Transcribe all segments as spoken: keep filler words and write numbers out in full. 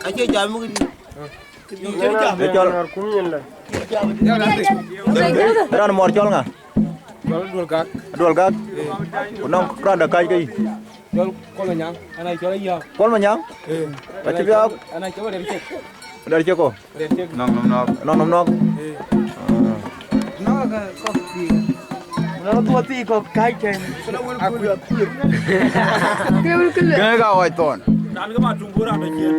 Acie jam muk di. Ë cɔl. Raan mɔɔr cɔl ŋa? Cɔl Duɔl Gak. Duɔl Gak. Ku nɔŋ raan de kac ke yï. Cɔl Kuɔl Manyaŋ, ana cɔl Ayiëk. Kuɔl Manyaŋ? Eh. Acï biak. Ana cɔl Dɛr Cek. Dɛr Cek ko? Dɛr Cek. Nɔŋ nɔm nɔɔk. Nɔŋ nɔm nɔɔk? Eh. Nɔɔk ka kɔk ti. Nɔŋ tuɔ ti kɔk kac kɛn. Gɛ̈ɛ̈k ka wac thɔn. Raan ke ma tuŋ bur raan de cien.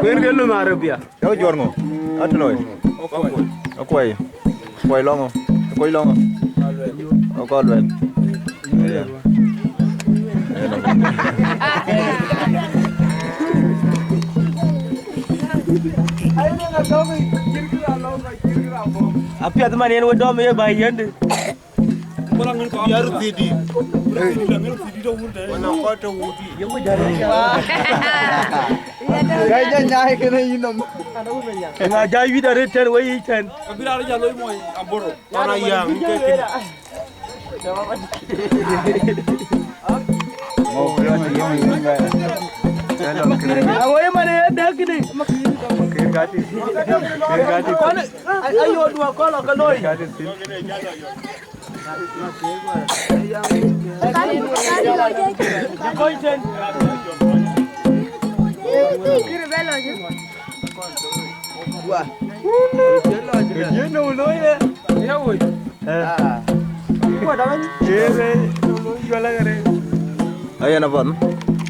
Wen ke lum Arabia. Yɔ̈k juɔ̈r ŋö? Atënoi. Akuɔi. Akuɔi lɔŋö? Akuɔi lɔŋö? Akɔl luɛl. Apiɛth man yen we dɔm ye ba yende. Yar thidi. Wala kɔc tɔ wuti. Gai ja nyai kene yinom. Ŋa ja yuit arëët tɛn we yic tɛn. Abira ja looi mooi aboro. Wana yang ke kin. Awe man e dak kene. Kir gati. Kir gati. Ayo dua kɔl ka looi. Kir gati. Ayen apan.